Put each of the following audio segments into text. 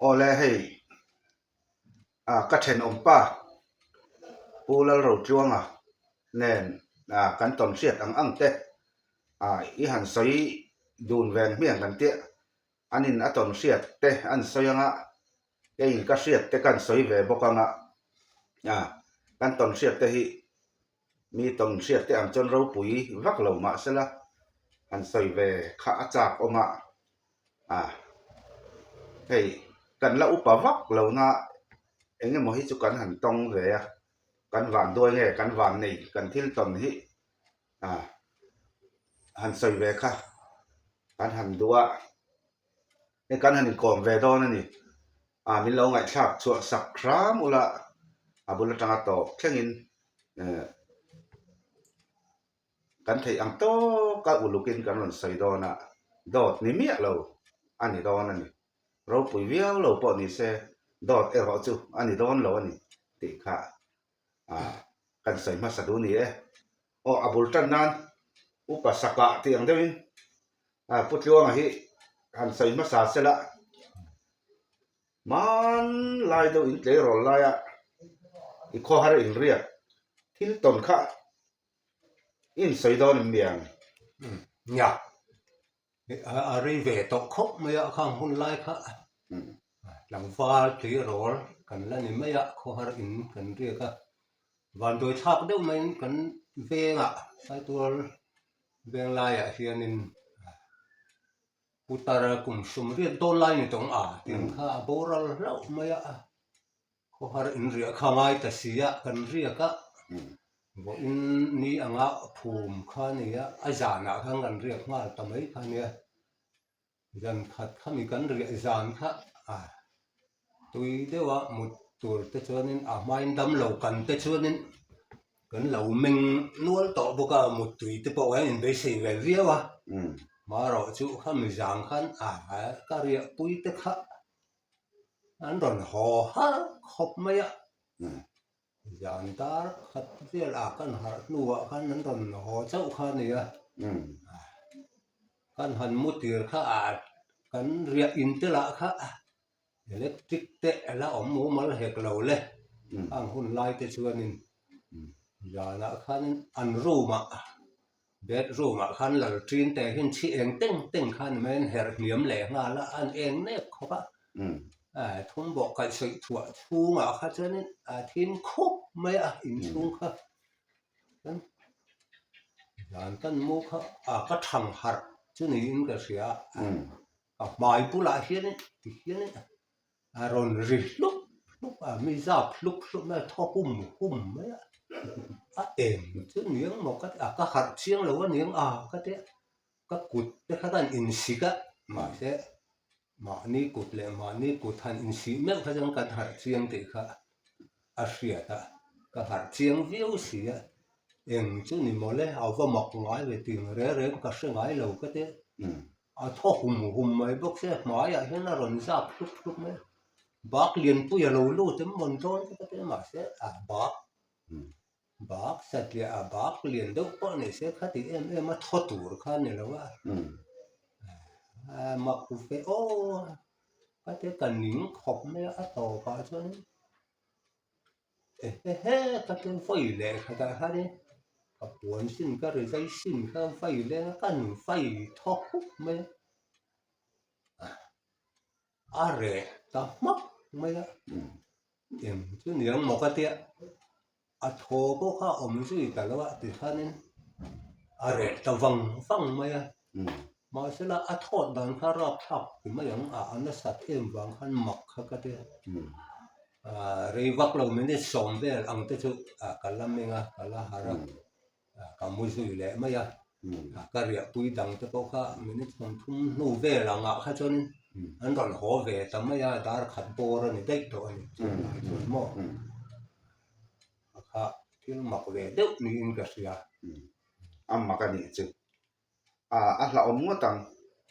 Awle hei ah ka thenawmpa Pu Lalrotluanga nen ah kan tawn hriat ang ang te ah i han sawi dun veng hmiang kan tih an in a tawn hriat te an sawi anga keiin ka hriat te kan sawi ve bawk anga ah kan tawn hriat te hi Mi tawn hriat te ang chuan ropui vak lo mahsela han sawi ve kha a chak awm a, ah hei kan la upa vak lo na eng emaw hi chu kan han tawng ve a, kan van duai nge kan van nei kan thil tawn hi ah han sawi ve kha kan han duh a, hei kan han inkawm ve dawn a ni. Ah min lo ngaihthlak chhuah sak hram ula a bul atanga tawp thlengin eh kan theih ang tawka ulukin kan rawn sawi dawn a, dawt ni miah lo a ni dawn a ni. Ropui viau lo pawh ni se dawt erawh chu a ni dawn lo a ni tih kha ah kan sawi hmasa duh ni e. Aw a bul tan nan upa sakah tih ang deuhin ah Pu Tluanga hi han sawi hmasa sela hmanlai deuh in tleirawl laia i khawhar inriak thil tawn kha i insawi dawn em niang? Nia, a rei ve tawh khawp mai a khang hun lai kha tlangval tleirawl kan la ni mai a khawhar in kan riak a, vanduai thlak deuh maiin kan vengah Saitual veng laiah hianin Putar kum sum riat dawn lai ni tawng a tin kha a boral hlauh mai a, khawhar in riah kha ngai ta si a kan riak a, vawiin ni anga phum kha a ni a, a zanah khan kan riak nghal ta mai kha a nia. Zan khat kha mi kan riah zan kha a tui deuh a mut tur te chuanin a hmain damlo kan te chuanin kan lo meng nual tawh bawk a mut tui te pawh kan inbeisei ve viau a marawh chu khami zan khan a ka riah pui te kha an rawn haw har khawp mai a. Zan dar khat vel ah kan harh hnuah khan an rawn haw chauh kha a ni a, kan han mu tir kha ah kan riah in te lah kha electric te a la awm mumal hek lo le, khang hun lai te chuanin zanah khanin an room ah Bedroom ah khan lalṭin te hian chhi eng teng teng khan mai an herh hniam leh nghal a, an eng nek khawp a. Thum bawh kaih sawi thuah chhungah kha chuanin a thim khup mai a inchhung kha. Chuan zan kan mu kha a ka thang harh chu niin ka hria a, ka hmai bulah hianin tihianin A rawn ri hlup hlup a, mi zap hlup hlup mai a, thaw hum hum mai a, a eng chu niang maw ka ti a, ka harh chiang lo a niang a ka ti a, ka kut te kha khan insik a, mahse mahni kut leh mahni kut han insih meuh kha chuan kan harh chiang tih kha a hriat a, ka harh chiang viau si a, eng chu ni maw le a va mak ngai ve tih reng reng ka hre ngai lo ka ti a. A thaw hum hum mai bawk sia hmaiah hian a rawn zap hlup hlup mai a, bak lianpui a lo lut em mawn dawn te ka ti a mahse a bak bak satliah a bak lian deuh pawh ni se khati em em a thaw tur kha a ni lo a, mak ve aw ka ti a ka ning khawp mai a a tawpah chuanin. Ehehe ka ti vawi leh khatah khanin ka puan sin ka ri zai sin kha vai leng a kan vai thaw hup mai a a reh ta hmak mai a eng chu niang maw ka tia. A thaw pawh kha a awm zui ta lo a tikhanin a reh ta vang vang mai a, mahsela a thawt dan kha rapthlak ti mai ang a, a nasat em vang khan mak kha ka ti a, rei vak lo minute sawm vel ang te chu ka la meng a, ka la harh a, ka mu zui leh mai a, ka riahpui dang te pawh kha minute 30 hnu vel angah kha chuan an rawn haw ve ta mai a, dar khat bawr a ni daih tawh a ni chulai chuan maw. A kha thil mak ve deuh niin ka hria. A mak a nih chu. A a hlauhawm ngawt ang.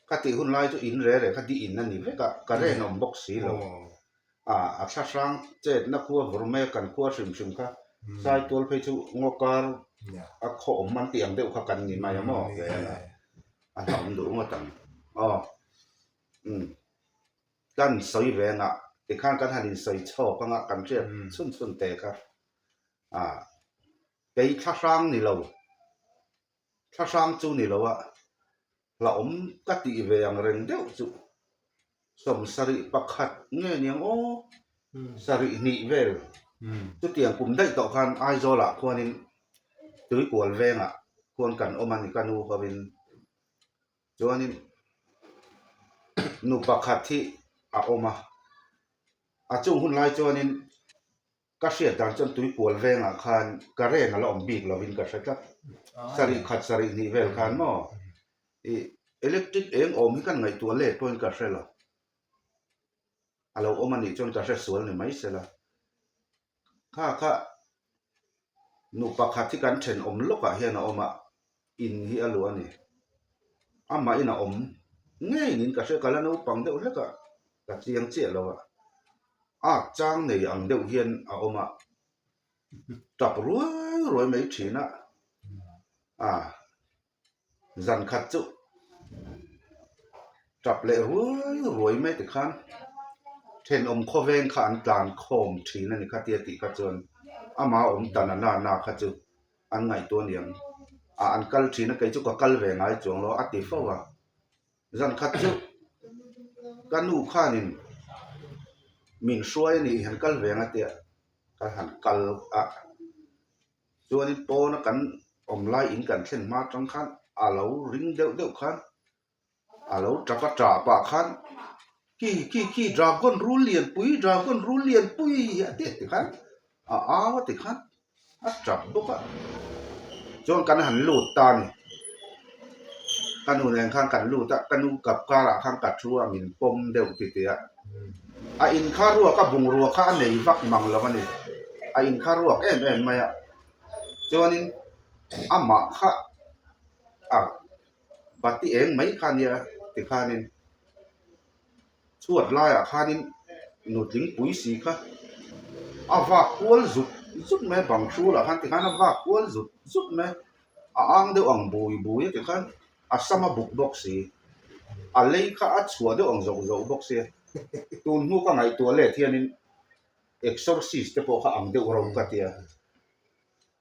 Ka tih hun lai chu in re re kha di in a ni vek a, ka ren awm bawk si lo. A a thla hrang chetna khua vur mai a kan khua hrim hrim kha Saitual phei chu ngaw kar a khaw awm an tih ang deuh kha kan ni mai a maw ve a, a hlauhawm duh ngawt ang. Aw umm. Kan sawi ve anga tikhan kan han insawi chhawk anga kan hriat chhun chhun te kha ah kei thlahrang ni lo thlahrang chu ni lo a hlauhawm ka tih ve ang reng deuh chu 71 nge niang aw 72 vel chutiang kum daih tawh khan Aizawl ah khuanin Tuikual vengah khuan kan awm a ni ka nu hovin. Chuanin nu pakhat hi a awm a, a chung hun lai chuanin ka hriat dan chuan tuikual vengah khan current a la awm bik lovin ka hre tlat. Sarih khat sarih hnih vel khan maw ih electric eng awm hi kan ngaihtuah let pawhin ka hre lo. A lo awm a nih chuan ka hre sual ni mai sela. Kha kha nu pakhat hi kan thenawm lawkah hian a awm a, in hi a luah a ni. Amahin a awm ngei niin ka hria, ka la naupang deuh hlek a, ka chiang chiah lo a. Ak chang nei ang deuh hian a awm a, tap ruai ruai mai thin a, a. Zan khat chu tap leh ruai ruai mai ti khan thenawm khawveng kha an tlan khawm thin a ni kha tia tih kha chuan ama awm ta na na na kha chu an ngaihtuah aniang a an kal thin a kei chu ka kal ve ngai chuang lo a ti fo a zan khat chu ka nu khanin min hruai a nih han kal ve ang a tia ka han kal a. Chuanin pawna kan awm lai in kan thlen hma atang khan a lo ring deuh deuh khan a lo tap a tah pah khan ki ki ki dragon rul lianpui dragon rul lianpui a ti ti khan a au a ti khan a tap bawk a chuan kan han lut ta a ni ka nu nen khan kan lut a ka nu kap karah khan ka thu a min pawm deuh ti teh a. A inkha ruak a bungrua kha a nei vak mang lo a ni. A inkha ruak em em mai a. Chuanin amah kha a bati eng mai kha nia tikhanin chhuat laiah khanin nutling pui si kha a vak kual zut zut mai a bang hrulah khan tikhan a vak kual zut zut mai a. A ang deuh ang bui bui a tikhan. A sam a buk bawk si. A lei kha a chhuah deuh ang zoh zoh bawk sia. Tun hnu ka ngaihtuah let hianin exorcist te pawh kha ang deuh ro ka tia.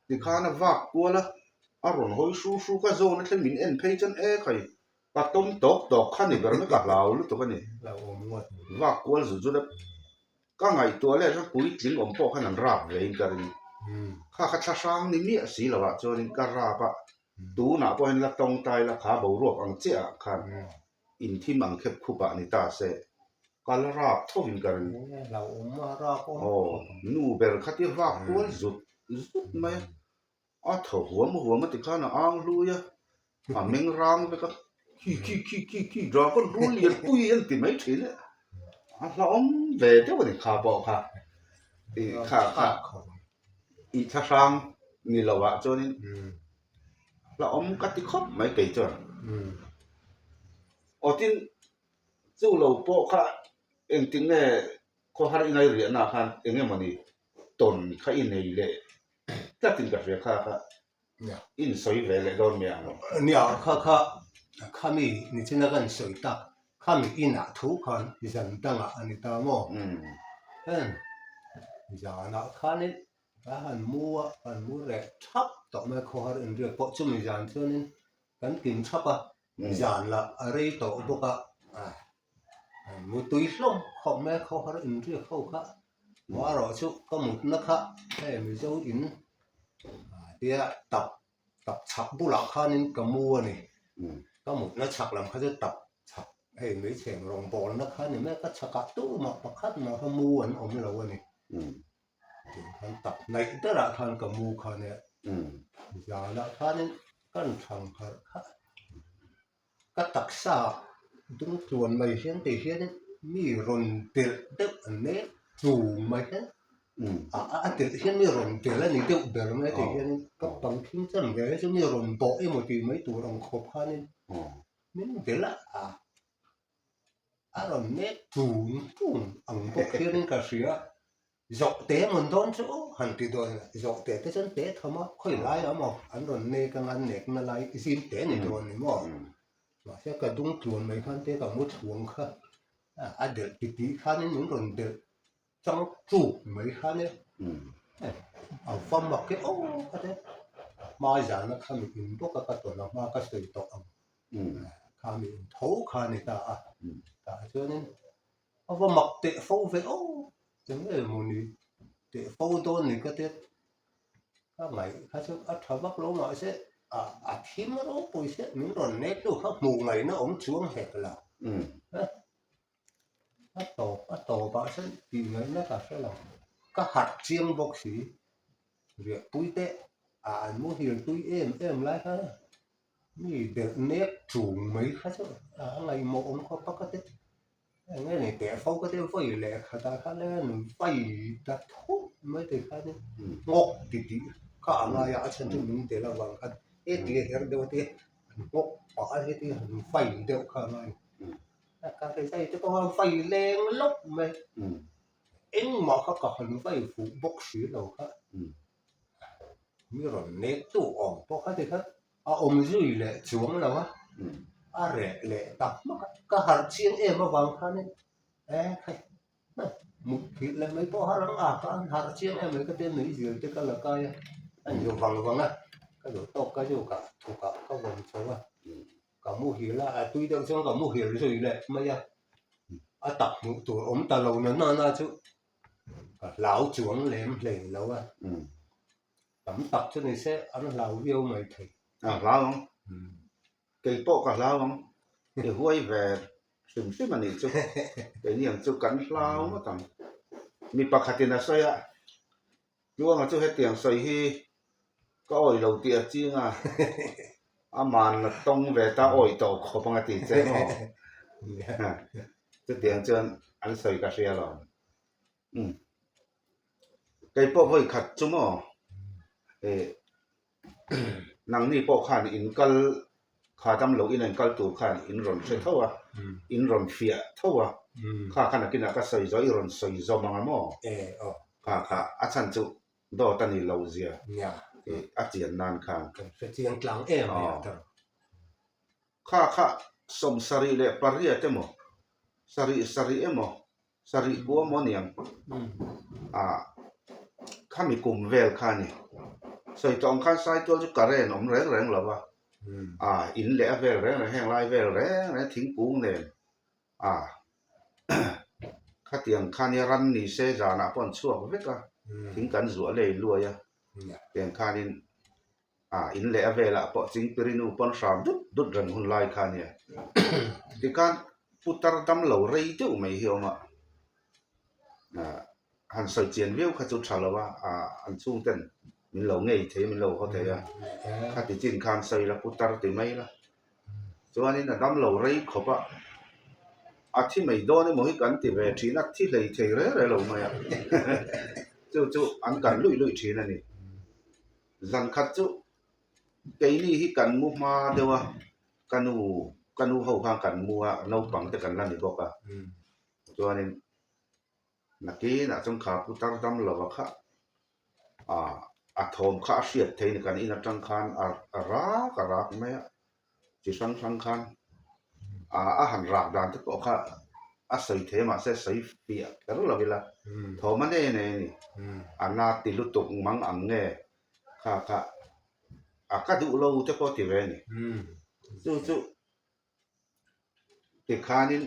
Tikhan a vak kual a, a rawn hawi hru hru ka zawn a thleng min en phei chuan e khai ka tawm tawk tawk kha ni ber mai ka hlau lutuk a ni. Vak kual zut zut a ka ngaihtuah let chuan puitling awm pawh khan an rap ve in ka ring. Kha kha thlahrang ni miah si lo ah chuanin ka rap a. Tunah pawh hian la tawngtai la kha boruak ang chiah ah khan inthim ang khep khup ah ni ta se ka la rap tho in ka ring. Aw nu ber kha tia vak kual zut zut mai a, a thaw huam huam a ti khan a ang hlui a, a meng rang vek a, khi khi khi khi khi dragon rul lian pui an ti mai thin e, a hlauhawm ve deuh a ni kha pawh kha ih kha kha. I thlahrang ni lo ah chuanin hlauhawm ka ti khawp mai kei chuan. Aw tin chu lo pawh kha engtin nge khawhar i ngaihriahna ah khan eng emawni tawn kha i nei leh tlatin ka hria kha kha. In sawi ve leh dawn mai ang. Nia, kha kha khami nichina kan sawi tak, khami inah thu khan zan dangah a ni ta maw? Heng zanah khanin ka han mu a, kan mu reh thap tawh mai khawhar inriak pawh chumi zan chuanin kan kim thap a, zan lah a rei tawh bawk a, Mu tui hlawm khawp mai a khawhar inriak ho kha marawh chu ka mutna kha hei Mizo in tia tap tap chhak bulah khanin ka mu a ni ka mutna chhak lam kha chu tap chhak hei hmeichhe rawngbawlna kha a ni mai a ka chhakah tumah pakhat mah kha mu an awm lo a ni tih khan tap hnaih berah khan ka mu kha nia zanah khanin kan thlang harh kha. Ka taksa dung tluan mai hian tih hian mi rawn delh deuh an mek tlum mai hian a delh hian mi rawn delh a ni deuh ber mai tih hian ka pang thim chan ve chu mi rawn bawh emaw tih mai tur ang khawp khanin min delh a a rawn mek tlum tlum ang bawk hian ka hria. Zawhte mawn dawn chu han ti dawn a, zawhte te chuan te tham a, khawi lai a maw an rawn nek anga an nekna lai zim te ni dawn ni maw? Mahse ka dung tluan mai khan te ka mu chhuang kha. A delh titih khanin min rawn delh chang chuk mai khan e. A va mak e aw ka ti. Hmai zana khami in bawk a ka tawn a hma ka sawi tawh ang. Khami in tho kha a ni ta a. Tah chuanin a va mak teh fo ve aw. Eng emaw ni teh fo dawn ni ka tia ka ngaih kha chu a tha vak lo mahse a a thim ropui se min rawn nek tu kha hmuh ngaihna awm chuang hek lo a tawp a tawp ah sawn tih ngaihna ka hre lo ka harh chiang bawk si riahpui te ah an muhil tui em em lai kha mi delh nek chung mai kha chu a ngaihmawh awm khawp a ka ti. Eng nge ni teh fo ka ti vawi leh khatah khan e an vai ta thut mai te khan e nghawk ti tih kha a ngai a, a chhan chu min tel avang khan heti a her deuh a ti an nghawk pah a heti an vai deuh kha a ngai a ka rizai te pawh a vai leng lawk mai engmah kha ka han vai fuh bawk si lo kha mi rawn nek tu awm pawh kha ti khan A awm zui leh chuang lo a, a reh leh ta hmak a, ka harh chiang em avang khanin e khai mutthilh leh mai pawh har ang a ka an harh chiang em mai ka tia nui zir te ka la kai a, a inzu vang vang a, ka duh tawk ka zuk ah thuk ah ka vawm chho a, ka muhil a, a tui deuh chuan ka muhil zui leh mai a, a tak hmuh tur awm ta lo na na chu ka hlau chuang lem hlei lo a. Tam tak chu ni se an hlau viau mai thei. A hlau ang. Kei pawh ka hlau ang. I huai ve hrim hrim a nih chu. Keini ang chu kan hlau ngawt ang. Mi pakhatin a sawi a, Tluanga chu hetiang sawi hi ka awih lo tih a ching a, aman a tawng ve ta awih tawh khawp ang a ti che maw? Chutiang chuan an sawi ka hria lo. Umm. Kei pawh vawi khat chu maw eh nangni pawh khan in kal kha dam loh in a in kal tur khan in rawn hre tho a in rawn fiah tho a kha kha nakinah ka sawi zawh i rawn sawi zawm ang a maw kha kha a chhan chu dawt a ni lo zia eh a chian nan khan kha kha 78 emaw sarih sarih emaw Sarih kua maw niang? Ah, khami kum vel kha a ni. Sawi tawh ang khan Saitual chu current awm reng reng lo va, ah, in leh a vel reng reng, heng lai vel reng reng thingkung nen, ah, khatiang kha nia ran ni se zanah pawh an chhuak vek a, thing kan zuah lei luai a, tiang khanin Ah, in leh a velah pawh Chingpiri nu pawn hram dut dut reng hun lai kha nia. Tikhan putar dam lo rei deuh mai hi a awm a. Ah, han sawi chian viau kha chu tha lo a, ah, an chhungten min lo ngei thei a, min lo haw thei a. Khati chin khan sawi la, putar ti mai la. Chuanin a dam lo rei khawp a, a thi mai dawn emaw hi kan ti ve thin a, thi hlei thei reng reng lo mai a. Chu chu an kan luih luih thin a ni. Zan khat chu keini hi kan mu hma deuh a, ka nu ka nu ho khan kan mu a, naupang te kan la ni bawk a. Chuanin nakinah chuan kha putar dam lova kha ah a thawm kha a hriat theih a ni, kan in atang khan a rak a rak mai a. chi hrang hrang khan ah a han rak dan te pawh kha a sawi thei a mahse sawi fiah kher lo ila thawm a nei a nei a ni a na ti lutuk mang ang nge kha kha a ka duh lo te pawh ti ve a ni chu chu tikhanin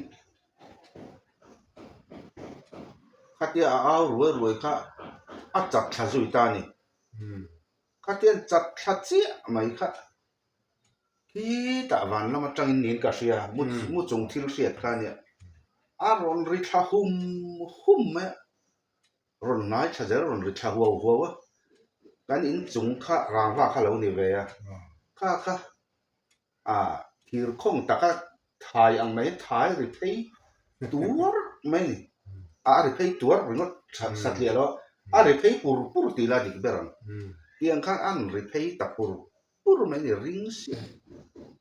khatia a au ruai ruai kha a chat thla zui ta a ni khatiang chat thla chiah mai kha. Khitah van lam atangin niin ka hria, mu chung thil hriat kha ania. A rawn ri thla hum hum mai a, rawn ngai thla zel, rawn ri thla huau huau a. Kan inchung kha rangva kha lo ni ve a, kha kha ah thir khawng taka thai ang mai thai ri phei tuar mai a ni. A ri phei tuar ringawt satliah lo a, a ri phei pur pur tih la dik ber ang. Tiang khan an ri phei ta pur pur mai ni ring siah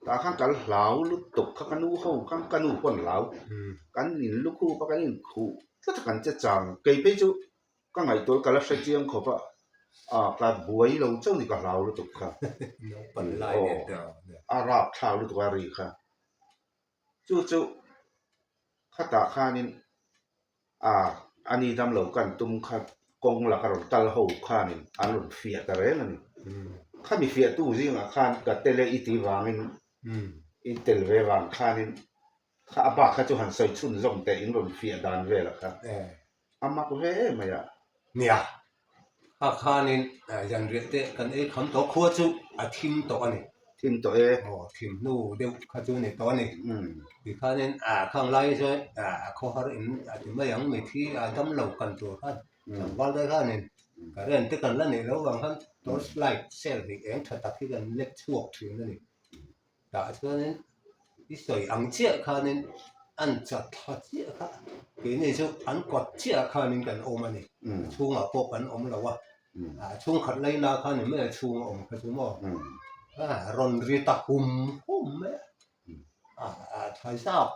tah khan kan hlau lutuk kha ka nu ho khan ka nu pawh an hlau kan in lukhup a kan in khuh tlat a kan che chang kei phei chu ka ngaihtuah ka la hre chiang khawp a ah ka buai lo chauh ni ka hlau lutuk kha aw a rapthlak lutuk a ri kha chu chu. Khatah khanin a ani damlo kan tum kha kawng laka rawn kal ho khanin an rawn fiah ta reng a ni. Khami fiahtu zingah khan ka tel e i ti vangin i tel ve vang khanin kha a bak kha chu han sawi chhunzawm teh in rawn fiah dan velah kha a mak ve em mai a. Nia, kha khanin zanriah te kan ei kham tawh khua chu a thim tawh a ni. Thim tawh e. Aw, thim hnu deuh kha chu ni tawh a ni. Tikhanin khang lai chuan khawhar in a ti mai ang mithi a dam lo kan tur khan tlangval te khanin current te kan la neih loh vang khan torch light cell hnih eng tha tak hi kan lek chhuak thin a ni. Tah chuanin i sawi ang chiah khanin an chat thla chiah kha keini chu an kawt chiah khanin kan awm a ni a chhungah pawh kan awm lo a a chhungkhat laina khan ni mai a chhung a awm kha chu maw a rawn ri ta hum hum mai a a thla zap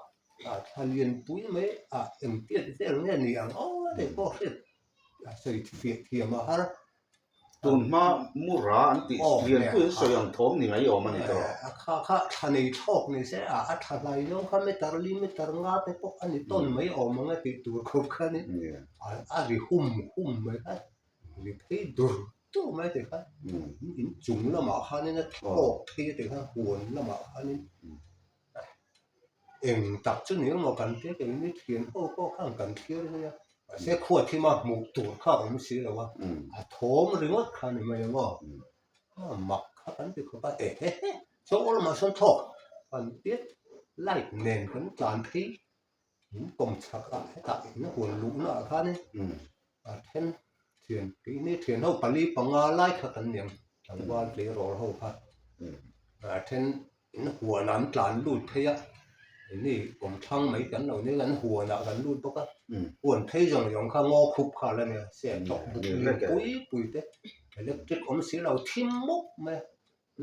a thla lian pui mai a engtiat vel nge ni ang aw tih pawh hriat a sawi fiah thiam a har. Tun hma mura an tih lian pui an sawi ang thawm ni mai awm a ni tawh. A kha kha thla nei thlawk ni se a a thla hlai zawng kha meter li meter nga te pawh a ni tawn mai awm ang a tih tur khawp khan in a ri hum hum mai kha ri phei dur dur mai tih kha in chung lamah khan in a thlawk phei a tih kha huan lamah khan in Eng tak chu ni emaw kan tia kei ni thian ho pawh khan kan thlir zui a, mahse khua thima hmuh tur kha a awm si lo a, a thawm ringawt kha ni mai ang aw, mak kha kan ti khawp a, ehe he chaw lamah sawn thawk kan tia light nen kan tlan phei in kawm chhak ah hetah in huan luhna ah khanin a then thian keini thian ho pali panga lai kha kan ni ang tlangval tleirawl ho kha a then In huan an tlan lut phei a, ini kawmthlang mai kan lo nia, kan huanah kan lut bawk a, huan phei zawng zawng kha ngaw khup kha a la nia, se tawk buk lian pui pui te, electric awm si lo thim mup mai a,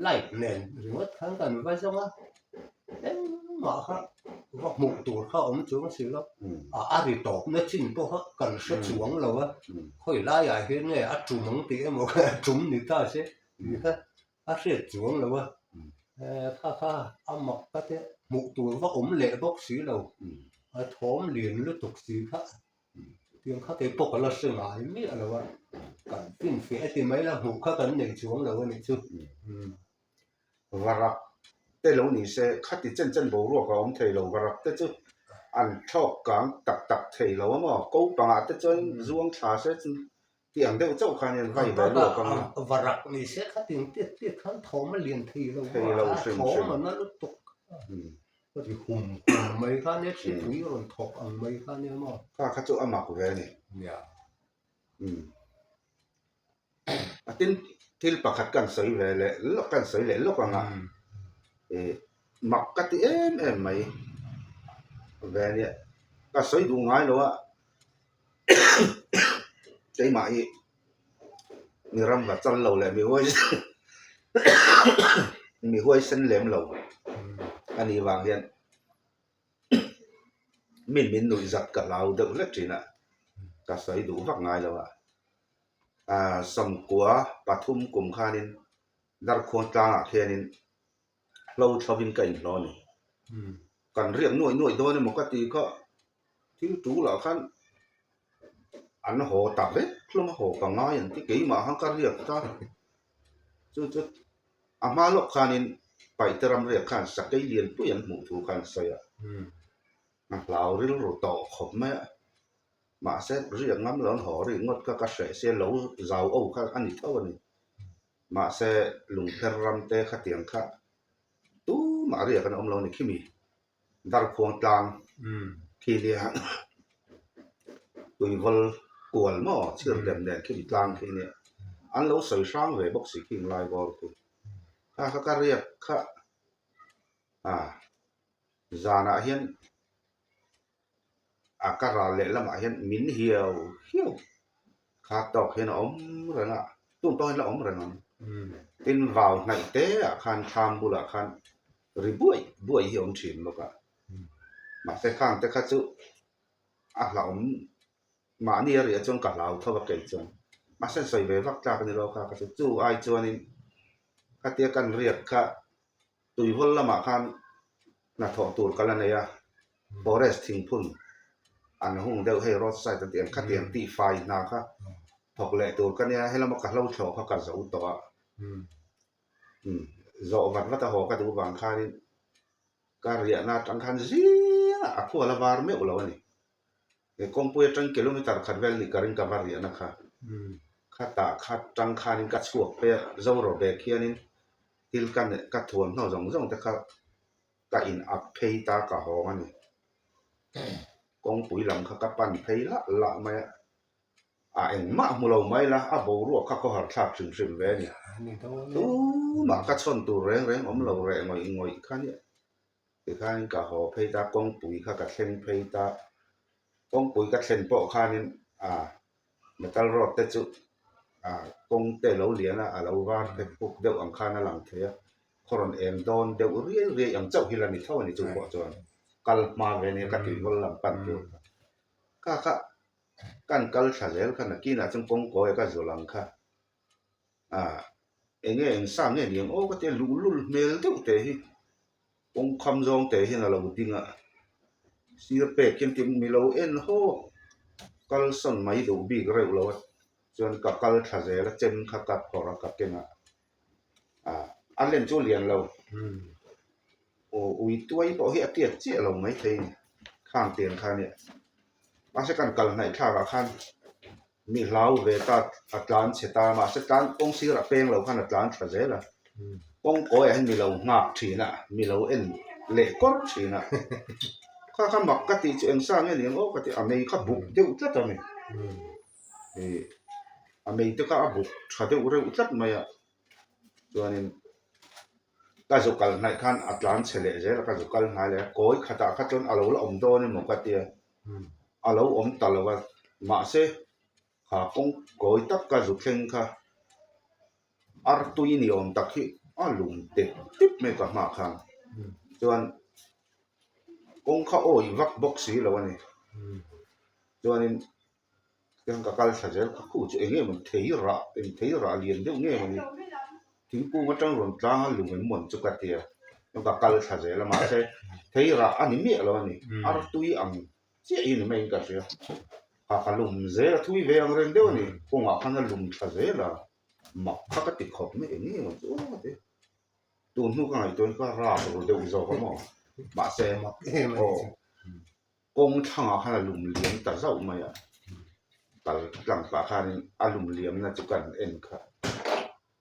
light nen ringawt khan kan va zawng a, engmah kha va hmuh tur kha awm chuang si lo, a a ri tawpna chin pawh kha kan hre chuang lo a, khawi laiah hian nge a tum ang tih emaw kha a tum ni ta se tih kha A hriat chuang lo a, kha kha a mak ka te hmuh tur va awm leh bawk si lo, a thawm lian lutuk si kha tiang kha kei pawh ka la hre ngai miah lo a, kan finfiah e ti mai la hmuh kha kan nei chuang lo a nih chu. Varak te lo ni se khati chen chen boruak a awm thei lo, varak te chu an thlawk kang tak tak thei lo a maw, ko pangah te chuan zuang thla se chu Ti ang deuh chauh khan hian vai ve luak ang a. Varak ni se kha ting tiat tiat khan thawm a lian thei lo a, thawm a na lutuk a, ka ti hum hum mai kha nia thlipui a rawn thawk ang mai kha nia maw. Kha kha chu a mak ve a ni. Nia. Umm. A tin thil pakhat kan sawi ve leh lawk kan sawi leh lawk ang a, ih mak ka ti em em mai ve a nia, ka sawi duh ngai lo a. Keimah hi mi ram va chal lo leh mi huai mi huaisen lem lo a nih vang hian min min nuih zat ka hlau deuh hlek thin a, ka sawi duh vak ngai lo a. Aaa sawmkua pathum kum khanin Darkhuang tlangah khianin hlo thlovin ka inhlawh a ni. Kan riak nuaih nuaih dawn emaw ka ti kha thil tulah khan an haw ta vek hlawm a, haw ka ngai ang ti keimah khan ka riak ta. Chu chu a hma lawk khanin Paihte ram riak khan sakei lianpui an hmuh thu kha an sawi a, a hlau rilru tawh khawp mai a. Mahse riak ngam lo an haw rik ngawt kha ka hreh sia lo zau o kha a ni tho a ni. Mahse lungpher ram te khatiang kha tumah riak an awm lo a ni khimi Darkhuang tlang khi nia tuivawl kual maw chhir lem nen khimi tlang khi nia an lo sawi hrang ve bawk si khing lai bawr khi kha kha ka riak kha a zanah hian a ka ral leh lamah hian min hiau hiau kha tawk hian a awm reng a tun pawh hian la awm reng ang tin vau hnaih te ah khan thlam bulah khan ri buai buai hi a awm thin bawk a mahse khang te kha chu a hlauhawm mahni a riah chuan ka hlau tho a kei chuan mahse sawi ve vak tlak a ni lo kha ka chu chu ai chuanin khatia kan riak kha Tuivawl lamah khan hnathawh tur ka la nei a, forest thingphun An hung deuh hei road side an tih ang khatiang tihfai hna kha thawk leh tur ka nia helama ka hlo thlawh kha ka zo tawh a. Zawh vat vat a haw ka duh vang khanin ka riahna atang khan zingah a khual a var meuh lo a ni. He kawngpui atang kilometer khat vel nih ka ring ka va riahna kha. Khatah kha tang khanin ka chhuak phei a, Zoro bag hianin thil ka neih ka thuamhnaw zawng zawng te kha ka in up phei ta ka hawng a ni. Kawngpui lam kha ka pan phei lah lah mai a, a engmah hmu lo mai la, a boruak kha khawhar thlak hrim hrim ve a ni. Tumah ka chhawn tur reng reng awm lo reh ngawih ngawih kha nia. Tikhanin ka haw phei ta, kawngpui kha ka thleng phei ta. Kawngpui ka thlen pawh khanin ah metal rod te chu ah kawng te lo lian a, a lo var phek phuk deuh ang khan a lang thei a, khaw rawn eng dawn deuh riai riai ang chauh hi la ni tho a ni chu pawh chuan kal hma ve nia ka tuivawl lam pan tur kha. Kha kha kan kal thla zel kha nakinah chuan kawngkawi a ka zul ang kha. Ah eng nge eng sa nge ni ang aw ka tia luhlul hmel deuh teh hi kawngkham zawng teh hian a lo ding a sir pek hian tin mi lo en haw kal sawn mai duh bik reuh lo a chuan ka kal thla zel a chem kha ka phawrh a ka keng a ah a len chu a lian lo aw ui tuai pawh hi a tiat chiah lo maithei a ni khang tiang kha nia mahse kan kal hnaih thlak ah khan. Mi hlau ve ta a tlan chhe ta mahse tlan kawng sirah peng lo khan a tlan tha zel a, kawng kawiah hian mi lo nghak thin a, mi lo en leh kawr thin a, kha kha mak ka tih chu eng sa nge ni ang aw ka ti a mei kha buk deuh tlat a ni, ih a mei te kha a buk tha deuh reuh tlat mai a, chuanin ka zu kal hnaih khan a tlan chhe leh zel a ka zu kal hnai leh a, kawi khatah kha chuan a lo la awm dawn emaw ka tia. A lo awm ta lo a, mahse kha kawng kawi tak ka zu thleng kha artui ni awm tak hi a lum tep tep mai ka hma khan chuan kawng kha awih vak bawk si lo a ni chuanin Tiang ka kal thla zel kha khu chu eng nge maw thei rah eng thei rah lian deuh nge maw ni thingkung atang rawn tlang a lung em mawn chu ka ti a chuan ka kal thla zel a mahse thei rah a ni miah lo a ni artui ang chiah hi ni maiin ka hria kha ka lum zel a thui ve ang reng deuh a ni kawngah khan a lum thla zel a mak kha ka ti khawp mai eng nge maw chu aw ti tun hnu ka ngaihtuah ka rap ru deuh zawk a maw mahse aw. Kawng thlangah khan a lum liam ta zauh mai a, kal tlang pah khanin a lum liamna chu kan en kha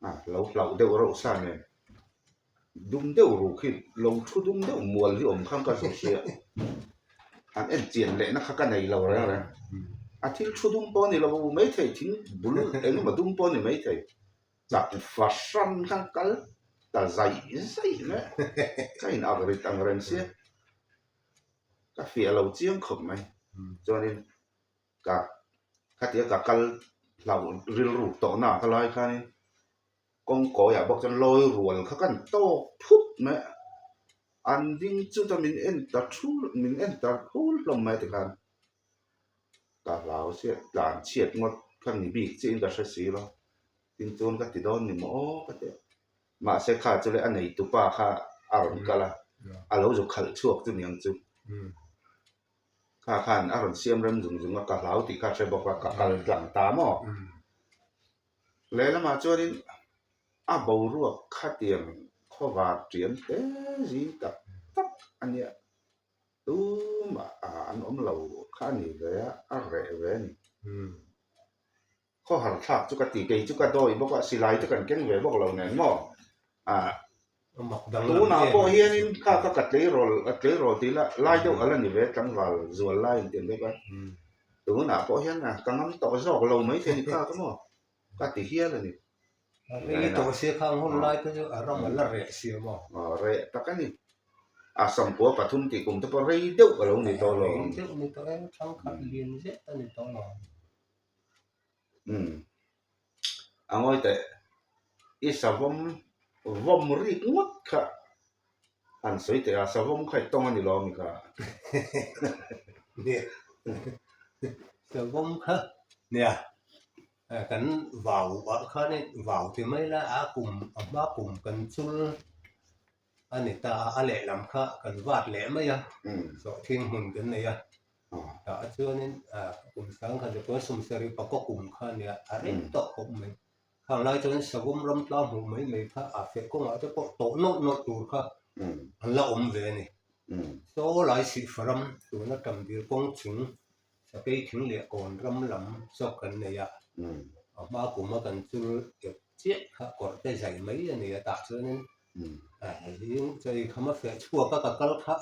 a lo hlauh deuh reuh sa nen dum deuh ruk hi lo thu dum deuh mual hi awm khan ka zawh sia han en chian lehna kha ka nei lo reng reng a thil thu dum pawh a ni lo maithei thing bul eng emaw dum pawh a ni maithei chak fahran khan kal ta zaih zaih mai ka in ak rit ang reng sia. Ka fiah lo chiang khawp mai. Chuanin ka khatia ka kal hlauh rilru tawhna ka lai khanin kawng kawiah bawk chuan lawi rual kha kan tawk phut mai a, an ding chuta min en ta thul min en ta thul hlawm mai tikhan ka hlau chiah tlan chhiat ngawt kha ni bik chiahin ka hre si lo tin chuan ka ti dawn ni maw aw ka ti a. Mahse kha chu le a neitu pa kha a rawn kal a, a lo zu khalh chhuak chu niang chu. Kha khan a rawn siam rem zung zung a, ka hlau tih kha a hre bawk a, ka kal tlang ta maw? Lehlamah chuanin a boruak khatiang khawvar ṭiam hle zing tak tak a nia. Tumah an awm lo kha a ni ve a, a reh ve a ni. Khawhar thlak chu ka ti, kei chu ka dawi bawk a, silai te kan keng ve bawk lo nen maw? Ah, tunah pawh hianin kha kha ka tleirawl, a tleirawl tih la lai deuh a la ni ve, tlangval zual lai in tih ang deuh kha. Tunah pawh hian ka ngam tawh zawk lo mai thei ni kha ka maw? Ka ti hial a ni. Rei tawh sia khang hun lai te chu a ram a la reh sia maw? Aw, reh tak a ni. A samkua pathum tih kum te pawh rei deuh a lo ni tawh lo. Rei deuh ni tawh e, thangkhat lian zet a ni tawh lo. Umm a ngawi teh i savawm vawm rik ngawt kha han sawi teh a savawm kha i tawng a ni lo ami kha nia savawm kha nia kan vau ah khan vau ti mai la a kum a hma kum kan chul a ni ta a a lehlam kha kan vat leh mai a sawhthing hmun kan nei a. Tah chuanin kum sangkhat leh kua sawmsarih pakua kum kha a nia, a reng tawh khawp mai. Khang lai chuan savawm ram tlang hmuh mai mai kha a feh kawngah te pawh tawh nawlh nawlh tur kha an la awm ve a ni. Saw lai sihfa ram tuna Tamdil kawng chung Sakei thing leh kawn ram lam zawk kan nei a, a hma kuma kan chul ep chiah kha kawrh te zai mai a ni a, tah chuanin zing chei kham a feh chhuak a ka kal kha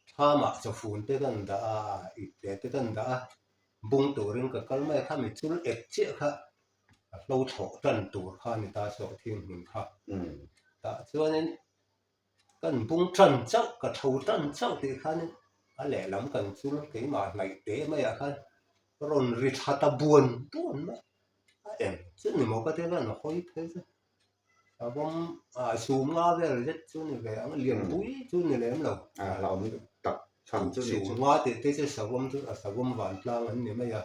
thlamah chawfun te kan dah a, ipte te kan dah a, bung turin ka kal mai a, khami chul ep chiah kha a hlo thlawh tan tur kha a ni ta sawhthing hmun kha. Tah chuanin Kan bung tan chauh, ka tho tan chauh tih khanin a lehlam kan chul keimah hnaih teh maiah khan rawn ri tha ta buan buan mai a eng chu ni maw ka tia khan a hawi phei chu savawm ah sum nga vel zet chu ni ve ang lianpui chu ni lem lo a hlauhawm tak tham chu ni sum nga tih te chu savawm chu a savawm vantlang an ni mai a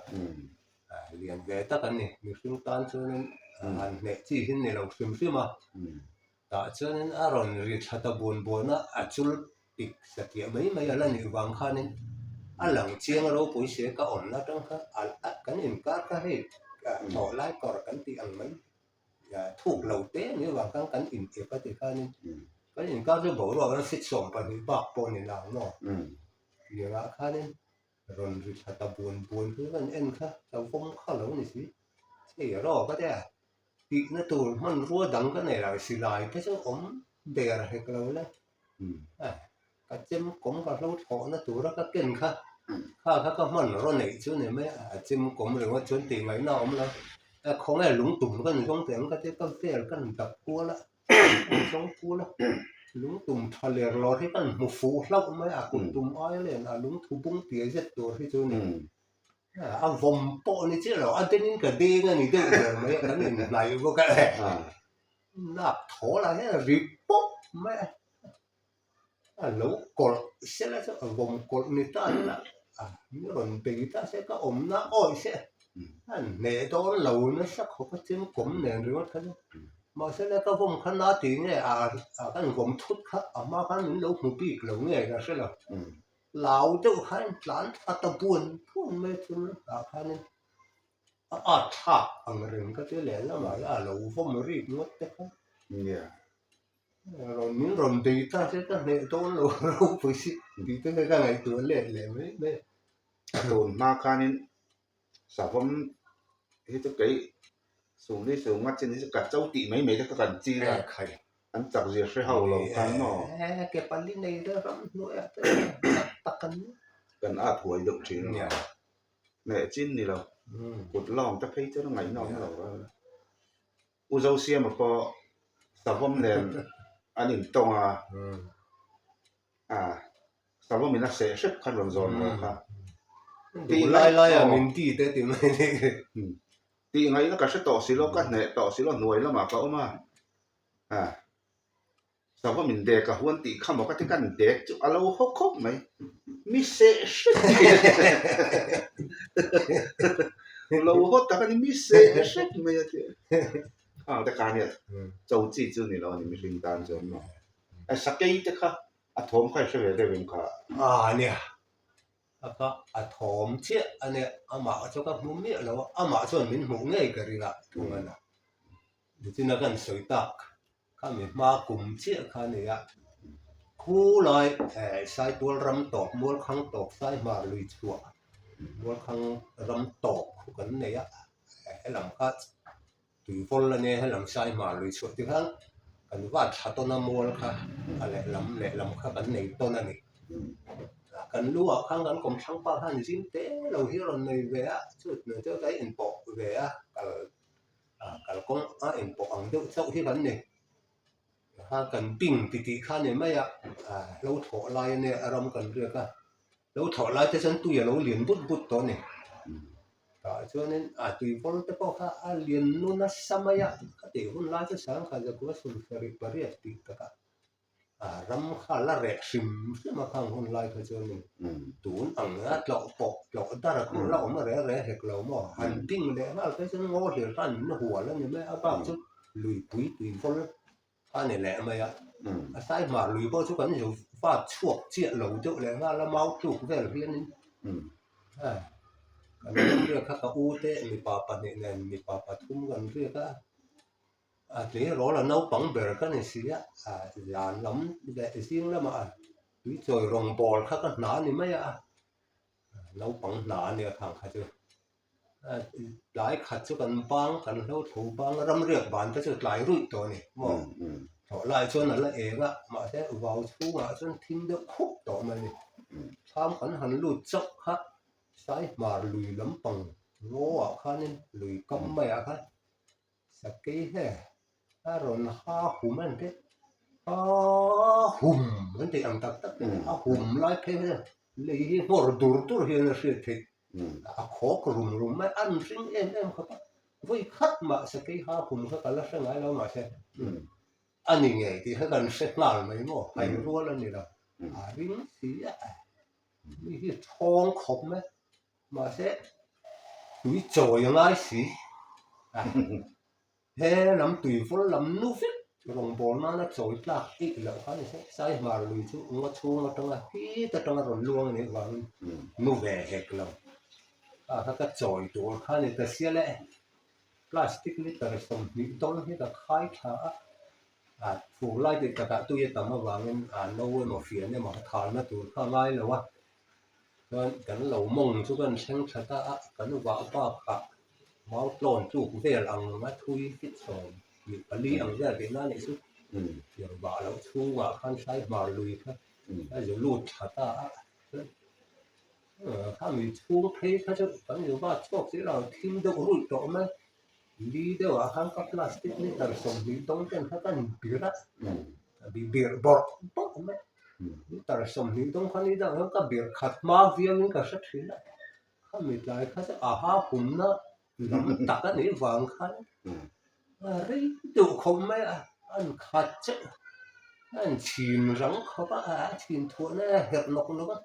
lian ve tak an ni mihring tan chuanin han hneh chi hi ni lo hrim hrim a. Tah chuanin a rawn ri thla ta buan buan a, a chul pik satliah mai mai a la nih vang khanin a lang chiang ropui se ka awmna atang kha a kan inkar kha hei thawh lai kawr kan tih ang mai thuk lo te a nih avang khan kan in ep a ti khanin kan inkar chu boruak a fit 12 bak pawh a ni lo maw tiangah khanin rawn ri thla ta buan buan chu kan en kha hlauhawm kha lo ni si chei rawk a tia. Tihna tur hmanrua dang ka nei lo, silai te chu awm der hek lo le. Ka chem kawm ka hlo thlawhna tura ka ken kha, kha kha ka hmanraw neih chu ni mai a, a chem kawm ringawt chuan tih ngaihna a awm lo. A khawnge lungtum ka ni zawng teh ang ka tia ka vel ka ni dap kual a, ka ni zawng kual a, lungtum tha ler lawr hi ka ni hmu fuh hlauh mai a, kut tum aia len a lungthu bung piai zet tur hi chu ni. A vawm pawh ni chiah lo, a denin ka deng a ni deuh ber mai a, kan inhnaih bawk a, nak thaw lah hian a ri pawp mai a, a lo kawlh sela chu a vawm kawlh ni ta ila a mi rawn bei ta se ka awmna awih se a hneh dawn lo nasa khawp a chemkawm nen ringawt kha chu mahse le ka vawm kha na tih nge a kan vawm thut kha a hma khan min lo hmu bik lo nge ka hre lo. Lau deuh khan tlan thla ta buan buan mai chu ah khanin a at thlak ang reng ka ti lehlamah hian a lo vawm rik ngawt te kha rawn min rawn bei ta che ka hneh dawn lo ropui si tih te kha ka ngaihtuah let leh mai mai a. A tun hma khanin savawm hi chu kei sumli sum nga chin hi chu ka cho tih mai mai te kha kan ching a. An chak zia hre ho lo khan maw? Ee, ke pali nei deuh ram hnuaiah te tak tak an ni. Kan at huai deuh thin a. Hneh chin ni lo. Kut lawng te phei chuan a ngaihna awm lo a. U Zosiama pawh savawm nen an intawng a. A, savawm in a seh hrep khan rawn zawn lo kha. Tih lai lai ah min ti te ti mai ni. Tih ngaihna ka hre tawh si lo, ka hneh tawh si lo, hnuai lamah ka awm a. A, sava min dek a huan tih kha maw ka ti kan dek chu a lo haw khawp mai, mi seh hrep mai lo haw tak a ni, mi seh hrep mai a ti khang te kha nia cho chi chu ni lo a ni mihring tan chuan maw a sakei te kha a thawm kha i hre ve deuh em kha? A nia, a kha a thawm chiah a nia, amah chu ka hmu miah lo a, amah chuan min hmuh ngei ka ring a thung a na. Nichina kan sawi tak kha mi hma kum chiah kha a ni a, khu lai Saitual ram tawp Mualkhang tawp Saihmar lui chhuah Mualkhang ram tawp khu kan nei a, helam kha tuivawl a nia helam Saihmar lui chhuah ti khan kan vat thla tawn a mual kha a lehlam lehlam kha kan nei tawn a ni. Kan lu ah khan kan kawmthlang pa khan zim te lo hi a rawn nei ve a, chu chu ka inpawh ve a kal Kalkawng a inpawh ang deuh chauh hi kan ni. Kha kan ping ti tih kha ni mai a, hlo thawh lai a nia a ram kan riak a, hlo thawh lai te chuan tui a lo lian but but tawh a ni. Tah chuanin a tui vawl te pawh kha a lian nu nasa mai a, ka tih hun lai chu sangha zakua sawmsarih pariat tih takah A ram kha la reh hrim hrim a khang hun lai kha chuanin tun ang a tlawh pawh tlawh dar a khur la awm a reh reh hek lo maw? Han ding leh nghal phei chuan ngaw hlir khan min hual a ni mai a, a bak chu luipui tui vawl a ni leh mai a. A saihmar lui pawh chu kan zu vat chhuak chiah lo deuh leh nghal a, mau tluk vel hianin. Kan ramriak kha ka u te mipa pahnih nen mipa pathum kan riak a, a tleirawl a naupang ber ka ni si a, zan lam leh zing lamah tuichawi rawngbawl kha ka hna a ni mai a, naupang hna a nia khang kha chu. Tlai khat chu kan bang kan hlo tho bang a ramriak ban te chu tlai ruih tawh a ni maw thlawh lai chuan a la eng a mahse vau chhungah chuan thim deuh khup tawh mai a ni thlam kan han lut chauh kha Saihmar lui lampang ngaw ah khanin lui kam maiah khan Sakei he a rawn ha hum an ti ha hum an tih ang tak tak te a hum lai phei hian lei hi nghawr dur dur hian a hriat theih a khawk rum rum mai an ring em em khawp a vawi khat mah sakei ha hum kha ka la hre ngai lo mahse a ni ngei tih kha kan hre nghal mai maw hai rual a ni lo a ring si a mi hi thawng khawp mai. Mahse, tui chawi a ngai si. He lam tui vawl lam nu vek rawngbâwl nâna chawi tlâk eih loh kha a ni se. Saihmar lui chu ngaw chhûng aṭanga hit aṭanga rawn luang a nih vângin nu ve hek lo. Kha kha ka chawi tûr kha a ni ta sia le. Plastic litre 20 dawn hi ka khai thla a, a fur lai tih takah tui a tam avângin a no emaw fian emaw a thâlna tûr kha a ngai lo a. Chuan kan lo mawng chu kan thleng tha ta a, kan vah bakah mau tlawn tluk vel ang a thui fit 14 ang vel tihna a nih chu. Tiang vah loh chhungah khan Saihmar lui kha a zu lut tha ta a, khami chhung phei kha chu kan zu vah chhuak si lo, thim deuh ruih tawh mai. Li deuhah khan ka plastic litre 20 dawng ten kha ka inbir a, ka bih bawrh bawrh mai. Litre 20 dawng kha ni dang hian ka bir khat hma viauin ka hre thin a, khami tlai kha chu a ha humna lam tak a nih vang khan a rei deuh khawp mai a, an khat chauh a inchhin rang khawp a, a chhin thuahna a herh nawk nawk a.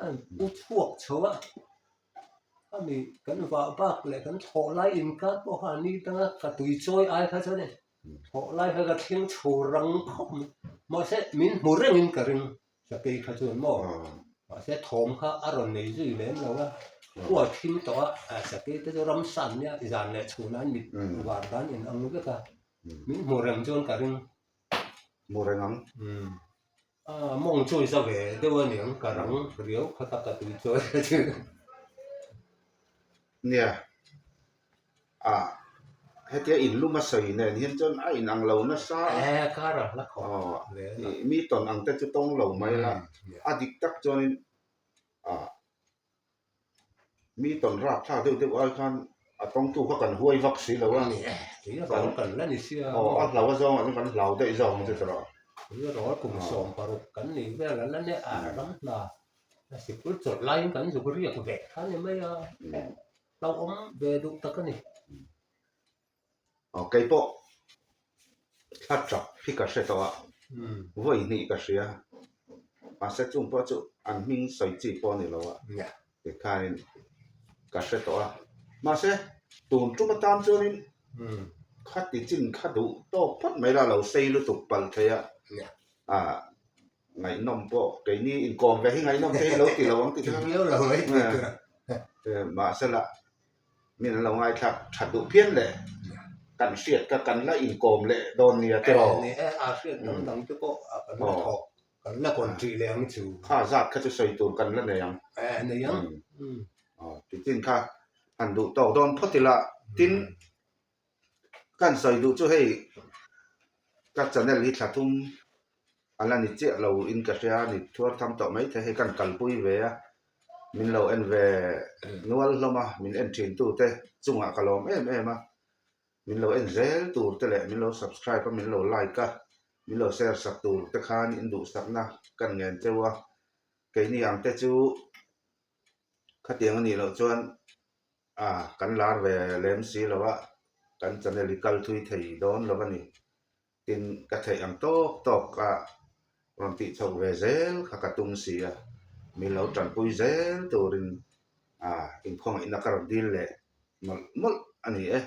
A u chhuak chho a, khami kan vah bak leh kan thlawh lai inkar pawh kha ni danga ka tui chawi ai kha chuan e thlawh lai kha ka thleng chho rang khawp mai mahse min hmu rengin ka ring sakei kha chuan maw mahse thawm kha a rawn nei zui lem lo a khua thim tawh a sakei te chu ramsa nia zan leh chhun an mit var dan in ang vek a min hmu reng chuan ka ring. Hmu reng ang. A mawng chu i za ve deuh a niang ka rang riau kha ta ka tui chuai a chu. Nia, a hetia in lum a sawi nen hian chuan a in ang lo nasa a. E kar a hla khawp ve a ni. Mi tawn ang te chu tawng lo mai la, a dik tak chuanin a Mi tawn rap thlak deuh deuh ai khan a tawngtu kha kan huai vak si lo a. Ni e, tui a rawl kan la ni sia. Aw, a hlau a zawng ah chuan kan hlau daih zawk ang chu tawrh. Tui a rawl kum 16 kan nih vel a la nia a ram hna a sikul chawlh laiin kan zuk riak ve kha ni mai a, hlauhawm ve duh tak a ni. Aw, kei pawh thla tap hi ka hre tawh a, vawi hnih ka hria. Mahse chung pawh chu an hming sawi chi pawh a ni lo a, tikhain ka hre tawh a. Mahse tun tum atan chuanin khati chin kha duh tawk phawt mai la, lo sei lutuk palh thei a, ah ngaihnawm pawh keini inkawm ve hi ngaihnawm te hi lo ti lo ang tih kha mahse la Min an lo ngaithlak that duh phian leh kan hriat kha kan la inkawm leh dawn nia tiraw? Ni e, a hriat dang dang te pawh kan la thawk, kan la kawn ṭih leh ang chu. Kha zat kha chu sawi tur kan la nei ang. E, nei ang. Aw, titin kha han duh tawk dawn phawt ila, tin Kan sawi duh chu hei ka channel hi thla thum a la ni chiah lo in ka hria a ni thuar tham tawh mai thei hei kan kalpui ve a min lo en ve nual hlawm a min en thin tu te chungah ka lawm em em a min lo en zel tur te leh min lo subscribe a min lo like a min lo share sak tur te khan in duhsakna kan ngen cheu a keini ang te chu khatiang a nih loh chuan A, kan lar ve lem si lo a, kan channel hi kal thui thei dawn lo a ni. Tin, ka theih ang tawk tawk a rawn tih chhoh ve zel kha ka tum si a, min lo tanpui zel turin a inkhawngaihna ka rawn dil leh mawlh mawlh a ni e.